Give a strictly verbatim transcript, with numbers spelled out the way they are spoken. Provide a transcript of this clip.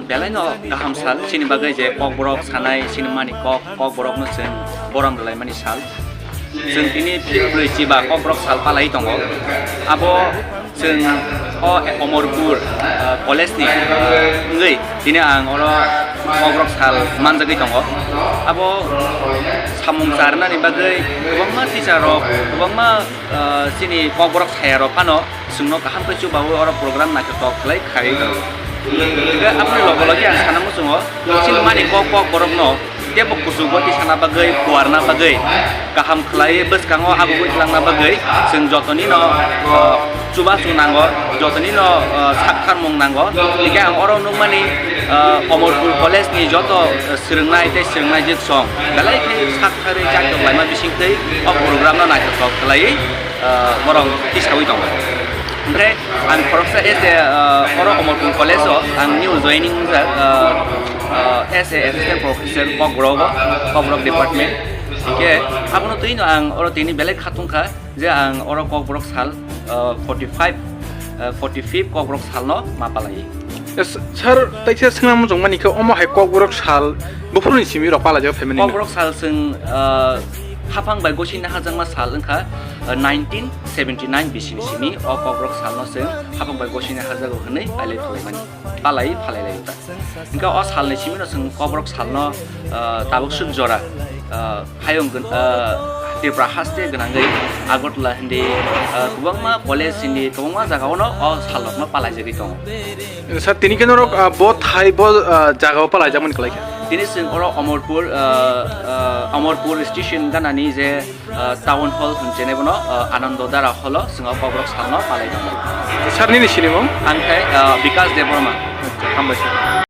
Belai no kaham sal, chini bagwi je kokborok sanai, chini mani kok, kokborok no chwng borom rwlaimani sal. Chwng tini phil brwi chiba kokborok sal palai tongo. Abo chwng o Omorpur, ah, college ni, ah, wngwi tini ang oro kokborok sal manjagwi tongo. Abo samung charnani bagwi kwbangma teacher rok, kwbangma, ah, chini kokborok saya rok phano chwngno kaham khe chubawi oro program naithotok khlai kharwi tongo. Hingkhe aboni loge loge ang sana muchungo, chini mani kok kokborokno teibo kuchugo tisana bagwi, phuarna bagwi, kaham khlai bwskango abugwi twlangna bagwi chwng jotonino, ah, chubachu nango, jotonino, ah, saktharmung nango. Hingkhe ang oro nukmani, ah, Omorpur College ni joto, ah, swrwngnai tei swrwngnai jwk song belai khe saktharwi chaktok laima bisingtwi o program no naithotok khlaiwi, ah, borok tisawi tongo. Hingkhe ang khoroksa as a, ah, oro Omorpur College o ang new joining wngjak, ah, ah, as a assistant professor Kokborok o, Kokborok department. Hingkhe abono twi no ang oro tini belai kha tongkha je ang oro Kokborok sal, ah, forty five, ah, forty fifth Kokborok salno ma palai. Yes, sir, taisa swngna muchung mani khe omo hai Kokborok sal buphuruni simi rok palai jak family no. Kokborok sal chwng, ah, haphang bai gosini hajakma sal wngkha, ah, nineteen seventy nine bisini simi o Kokborok salno chwng haphang bai gosini hajago hwnwi pailai phalai mani. Palai phalai lai ta. Hingkhe o salni simi no chwng Kokborok salno, ah, tabuk suk jora, ah, hayung gwn-, ah, Tripura haste gwnangwi Agartala hindi, ah, kwbangma college hindi kwbangma jagao no o salrokno palaijagwi tongo. Sir, tini khe norok, ah, bo thai bo, ah, jagao palaijakmani kwlai kha? Tini chwng oro Omorpur, ah, ah, Omorpur station ganani je, ah, town hall hwnchene bono, ah, Anando Dara hall o chwng o Kokborok salno palai tongo. Sir, nini sinimung? Ang khe, ah, Bikas Debbarma. Hambai sir.